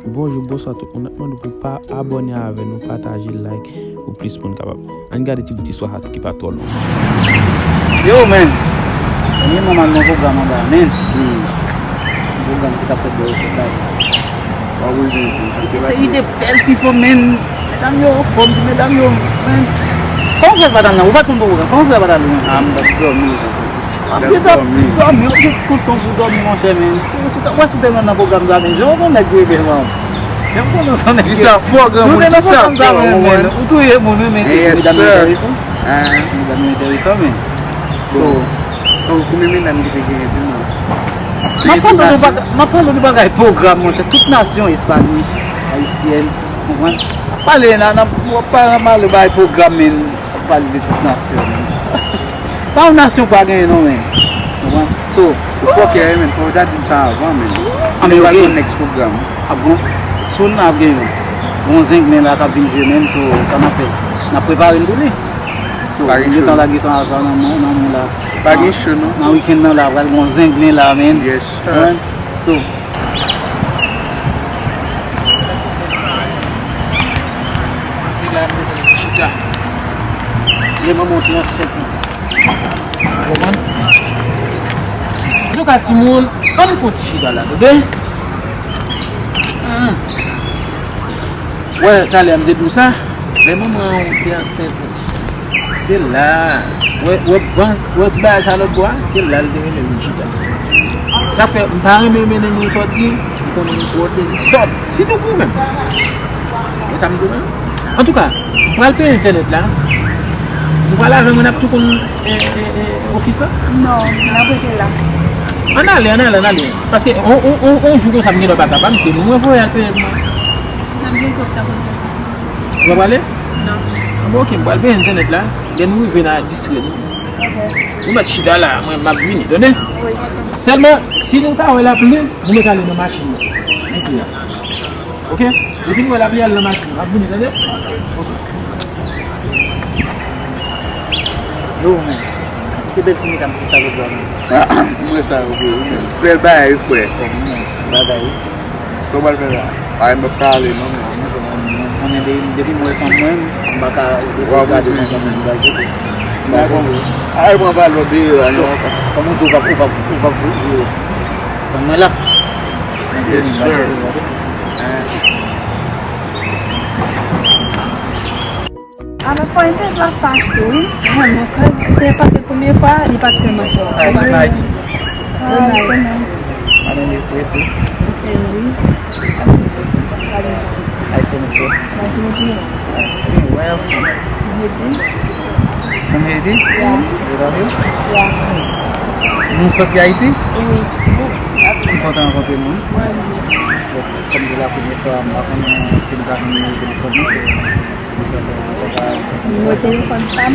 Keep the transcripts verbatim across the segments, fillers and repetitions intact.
Bonjou, bonswa tout moun. N ap mande w pou pa abòne avè nou, pataje, like, pou plis moun kapab. Ann gade ti bout istwa sa ki pa twò long. Yo, man. Mwen menm al nan pwogram anba, man. Hmm. Yon pwogram ki t ap fèt bò kote la. Yon seri de bèl ti fanm, man. Medam yo, fòm ti medam yo, man. Kòman w fè pa t al nan? Ou pa t konn pwogram? Kòman w fè pa t al nan? Ah, m t ap dòmi. Ap gen dòmi, dòmi, ou gen kontan pou dòmi, monchè, men. Ou wè sou tèlman nan pwogram sa, men. Jan w se yon nèg ki rebèl, man. Jan m konnen w se yon nèg ki. Di sa fò, granmoun, di sa fò, ou konprann? Ou touye moun, wi, men. Ti medam yo enteresan. Ti medam yo enteresan, men. Bon. Tankou konbyen medam ki te genyen, di m non. M ap pale de bagay, m ap pale de bagay pwogram, monchè. Tout nasyon, Espanyòl, Ayisyèn, ou konprann? M ap pale nan, nan, m ap pale, m ap pale bagay pwogram, men. M ap pale de tout nasyon, men. Pa yon nasyon pa genyen non, men. Ou konprann? So, ou fòkè, men, fò w ta di m sa avan, men. Ah, men, ok. Yon next pwogram. Ap gen, soon ap gen yon. Yon zenglen la k ap vin jwe menm, so, sa n ap fè? N ap prepare n pou li. So, nou gentan lage sa, sa nan men, nan men la. Pa gen cho, non. Nan wikenn nan la, pral gen yon zenglen la, men. Yes, sir. Ou konprann? So, Chita. Lè manman w te ansent, ou konprann? Antouka, timoun, ann fè yon ti chita la, tande? Hmm. Wè, talè a m te di w sa, lè manman w te ansent, se la, wè, wè, ban, wè ti bagay sa lòt bò a, se la l te renmen vin chita. Sa fè, m pa renmen mennen nou sòti, m konnen nou twote sòt, sitou pou ou menm. Se sa m di w menm. Antouka, m pral peye entènèt la. Nou pral avè mwen, n ap tou konn, e, e, e, ofis la? Non, n ap rete la. Ann ale, ann ale, ann ale. Paske on, on, on, on jou konsa m gen dwa pa ka pa misye, mwen voye al peye mwen. N ap gen kòb sa pou n fè sa. Ou pa prale? Non. Ah, bon, ok, m pral peye entènèt la. Lè nou rive, n a distrè nou. Ok. Ou mèt chita la, mwen, m ap vini, tande? Wi. Sèlman, si nou ta wè lapli, nou mèt ale nan machin nan. Ok. Depi nou wè lapli, al nan machin nan. M ap vini, tande? Ok. Yo, men. Ki bèl ti medam ki sa lòt bò, men. Ah, mwen sa yo vre, wi, men. Bèl bagay, wi, frè. Bèl bagay, wi. Sa w pral fè la? Ay, m p ap ka ale, non, men. Mwen konnen de-, depi m wè fanm mwen, m pa ka rete gade fanm mwen, m pral soti. Ay, pran valè deyò a, non. Kòm ou di, ou p ap, ou p ap, ou p ap, ou p ap, fanm mwen la. Yes, sir. Avèk pwen entèt la fache wi. Mwen kwè se pa te premye fwa, li pa t kwè mwen fò. Hi, good night. Hi, good night. My name is Wesley. Wesley. My name is Wesley. Nice to meet you. Nice to meet you. Hey, where you from? Haiti. From Haiti? Yeah. You love you? Yeah. Nou soti Ayiti? Wi. M kontan rankontre nou. Mwen menm. Bon, kòm se la premye fwa, m pa konnen èske nou ka jwenn nimewo telefòn nou, se Nimewo telefòn pa m.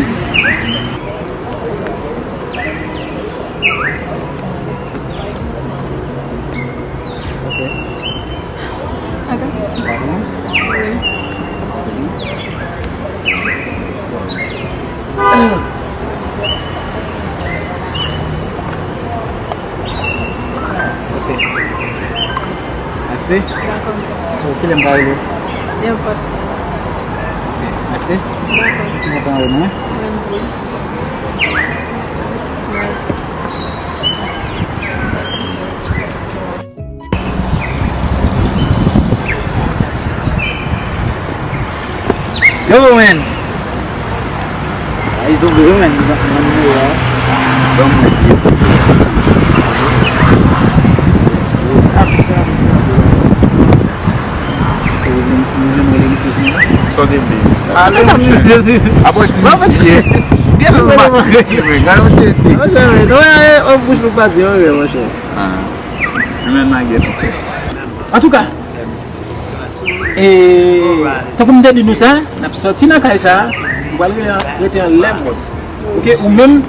Ok. Ok. Ou pa konnen? Wi. Ok. Mèsi. Dakò. So, kilè m ka rele w? Nenpòt. Ok, mèsi. Dakò. Mwen kontan wè nou, wi. Mwen tou. Bye. Yo, man. Ay, tonbe, yo, man. Nan, nan nimewo a. Ban mwen fye. Sa w te vle? Ale, monchè. Apre ti misye. Gen lòt masisi, men. Gade yon tete. Monchè, men. Non, e, e, bouch nou pa di anyen, monchè. Ah. Li menm nan gèt. Antouka, e, tankou m te di nou sa, n ap sòti nan kay sa, nou pral re-, rete anlè mòn. Ok, ou menm,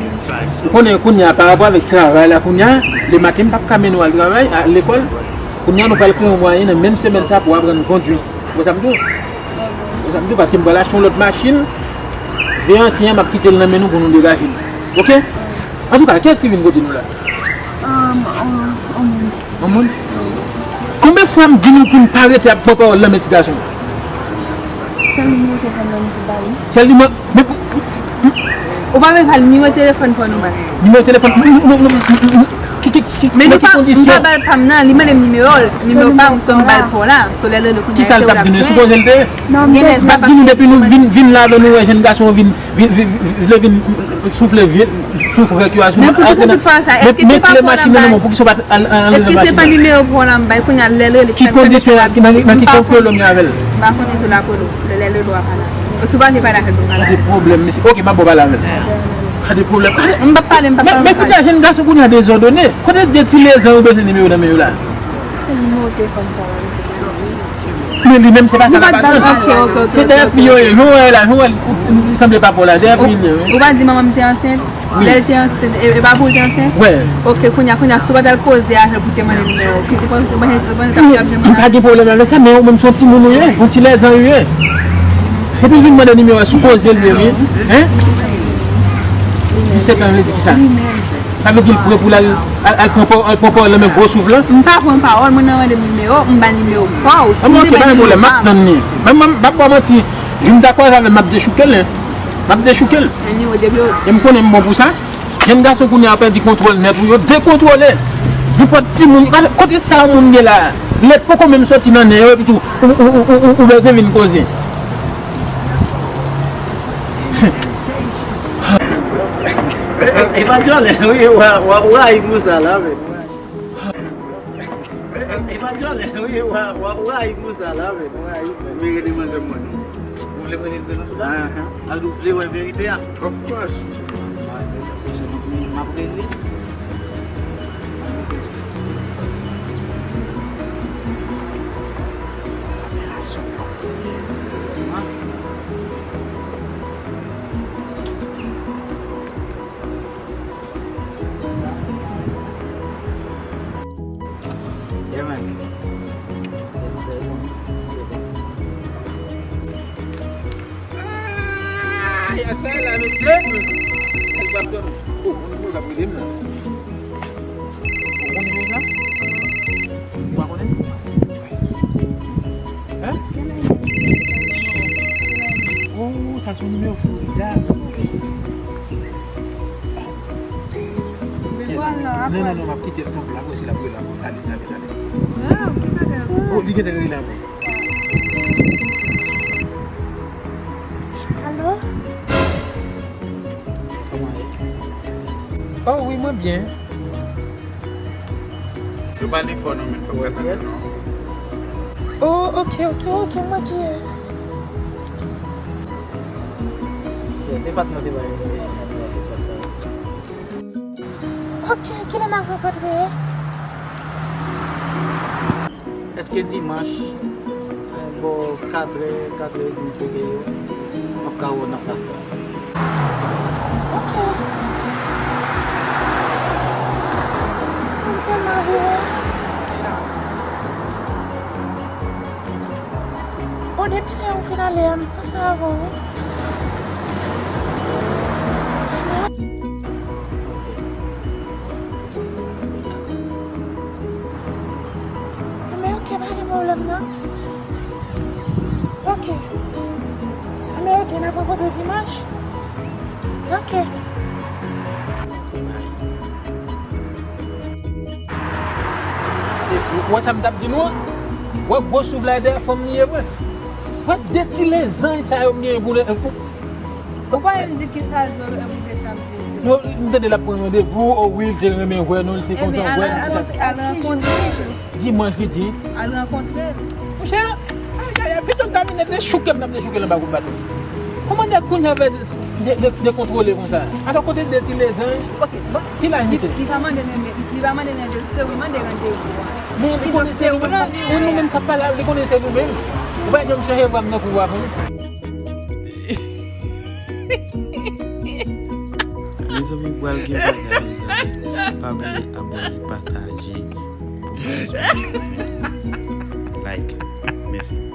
ou konnen kounye a, pa rapò avèk travay la kounye a, lematen m p ap ka mennen w al travay, al lekòl, kounye a nou pral kreye yon mwayen nan menm semèn sa pou w aprann kondwi. Ou wè sa m di w? Ou wè sa m di w? Paske m pral achte yon lòt machin, veye ansyen an, m ap kite l nan men nou pou nou degaje l. Ok? Antouka, kiyès ki vin kote nou la? Um, um, um. Yon moun? Konbyen Frè m di nou pou n pa rete ap pran pawòl nan men ti gason. Sèl nimewo telefòn nan pou ba li. Sèl nimewo, men pou, pou, pou, Ou pa menm ba l nimewo telefòn pou nou ba l. Nimewo telefòn, m, m, m, m, m, ki, ki, ki, Men nan nou ki pa, m kondisyon? Pa ba l pa m nan, li mande m nimewo l. Nimewo pa m, so m ba l pa w la. So lè l rele kounye a, Kisa l t ap di nou? Sipoze l te. Gen lè sa p ap di nou depi nou vin, vin la, lè nou wè jèn gason vin, vin, vin, vin, vle vin soufle vye, souf rèk yo a sou. Men pou ki tout fwa sa, èske se pa pou w la m bay? Pou ki se pa al, al, al Èske se pa nimewo pou w la m bay? Kounye a lè l rele, ki kondisyon, ki, nan, nan ki konfyon l ye avè l? M pa konnen sou la kolo, lè, lè l rele w a pale avè l. Ou si w pa vle pale avè l, pou pale avè l. Gade pwoblèm, mesye. Oke, m ap ba w pale avè l. Gade pwoblèm. M p ap pale, m p ap pale. Men kounye a, jèn gason kounye a dezòdone. Kote de ti lezan ou bezwen nimewo nan men yo la? Se nimewo telefòn pa w la. Men li menm se pa sa l ap atann. Se de fi yo ye. Jan w wè la, jan w wè l sanble pa pou la, de fi li ye. Ou pa di manman m te ansent? Lè l te ansent, e, e pa pou l te ansent? Oke, kounye a, kounye a, si w pa t al koze avè l pou te mande nimewo, ki, ou panse, ou panse, ou panse l t ap janm la? M pa gen pwoblèm avèk sa, men ou menm se yon timoun ou ye, yon ti lezan ou ye. Epi l vin mande nimewo a, sou koze l ye, wi. Hein? Disèt an vle di kisa? Sa vle di l prè pou l al, al, al pran pa-, al pran pawòl nan men gwo souf lan? M pa pran pawòl, moun nan mande m nimewo, m ba l nimewo pa w. Si m te bay nimewo pa m. M ap tann li. Mwen, mwen, m p ap ba w manti. Jou m ta kwaze avè l, m ap dechouke l, hein. M ap dechouke l. E m konnen m bon pou sa. Jèn gason kounye a pèdi kontwòl nèt, wi, yo dekontwole. Nenpòt timoun, kote sa moun ye la? Lèt poko menm soti nan nen yo, epi tou, ou, ou bezwen vin koze. E, e, e pa dyòlè, wi, w a, w a, w a rayi pou sa la, men. E, e pa dyòlè, wi, w a, w a, w a rayi pou sa la, men. W a rayi, men. Mwen rele manzè mwen, non. Ou vle m rele l prezans ou la? Ahan. Al ou vle wè verite a? Of course. M ap rele. Yeah, man. Ah, yasè la, mesye. Èl w ap dòmi. Oh, moun pou l ap rele m nan. Ou konnen deja? Ou pa konnen? Hein? Oh, sa se yon nimewo Florida. Non, non, non, m ap kite l kanpe la, pou si l ap rele ankò. Talè, talè, talè. Oh, li gentan rele ankò. Alo? Kòman ye? Oh, wi, mwen byen. Yo pa li fò non, men fò wè nan men non. Oh, ok, ok, ok, mwen kiyès? Yes, se patnè w te bay nan sou plas la. Ok, kilè n ap rankontre? Èske dimanch, bò katrè, katrè edmi, senk è yo, m ap ka wè w nan plas la? Ok. M tèlman vire. Bon, depi lè ou fin ale a, m panse avè w, wi. Enben, ok, pa gen pwoblèm, non. Ok. Enben, ok, n ap rankontre dimanch. Ok. Ou wè sa m t ap di nou an? Wè gwo souf la e dèyè fanm li ye vre. Wè de ti lezanj sa yo m genyen pou lè. Ou pa menm di kisa l di w, epi w te sa m di se. Non, m tande l ap pran randevou, o wi, l te renmen wè nou, l te kontan wè nou, kisa. Al rankontre l. Dimanch li di. Al rankontre l. Monchè, ay, ay, ay, pito m ta vin dechouke m, n ap dechouke l anba kout baton. Kòman nèg kounye a fè de, de, de, dekontwole konsa? Atò kote de ti lezanj? Ok, bon. Ki laj misye? Li, li pa mande nan, li, li pa mande nan de, se ou mande randevou a. Men li konnen se ou nan vi. E nou menm k ap pale a, li konnen se nou menm. Ou pa janm chanje vwa m nan kou a pou nou. Mezanmi, pral gen bagay, mezanmi. Pa bliye abòne, pataje pou mwen. Like. Mèsi.